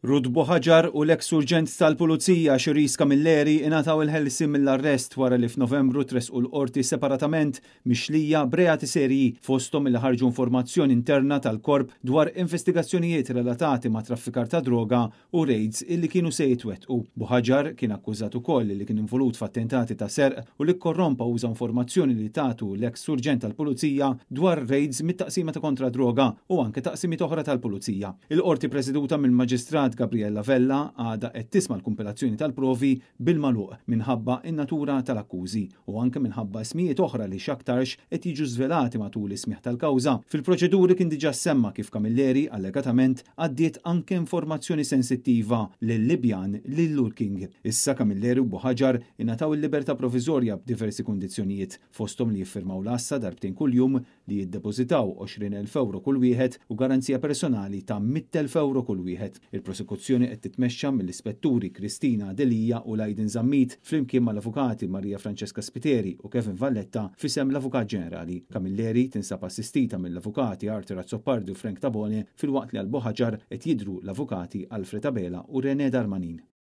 Ruth Buhagiar u l-eks surġent tal-Pulizija Cherise Camilleri ingħataw il-ħelsien mill-arrest wara li f'Novembru tressqu l-Qorti separatament mixlija b'reati serji fosthom li ħarġu informazzjoni interna tal-korp dwar investigazzjonijiet relatati ma' traffikar ta' droga u raids illi kienu se jitwettqu. Buhagiar kien akkużat ukoll li kien involut f'attentati ta' serq u li korrompa uża informazzjoni li tatu l-eks surġent tal-Pulizija dwar raids mit-taqsima ta' kontra droga u anke taqsimiet oħra tal-Pulizija. Il-qorti preseduta mill-Maġistrat Gabriella Vella għadha qed tisma' l-kumpilazzjoni tal-provi bil-magħluq minħabba in-natura tal-akkużi u anke minħabba ismijiet oħra li x'aktarx qed jiġu żvelati matul is-smigħ tal-kawża. Fil-proċeduri kien diġà semma kif Camilleri allegatament għaddiet anke informazzjoni sensittiva lil-Libjan lil Lurking. Issa Camilleri u Buhagiar ingħataw il-libertà proviżorja b'diversi kundizzjonijiet, fosthom li jiffirmaw l-għassa darbtejn kuljum, li jiddepożitaw 20,000 ewro kull wieħed u garanzija personali ta' 100,000 ewro kull wieħed. Il-prosekuzzjoni qed titmexxa mill-Ispetturi Kristina Delia u Lydon Zammit flimkien mal-Avukati Maria Francesca Spiteri u Kevin Valletta f'isem l-Avukat Ġenerali. Camilleri tinsab assistita mill-Avukati Arthur Azzopardi u Frank Tabone filwaqt li għal Buhagiar qed jidhru l-Avukati Alfred Abela u René Darmanin.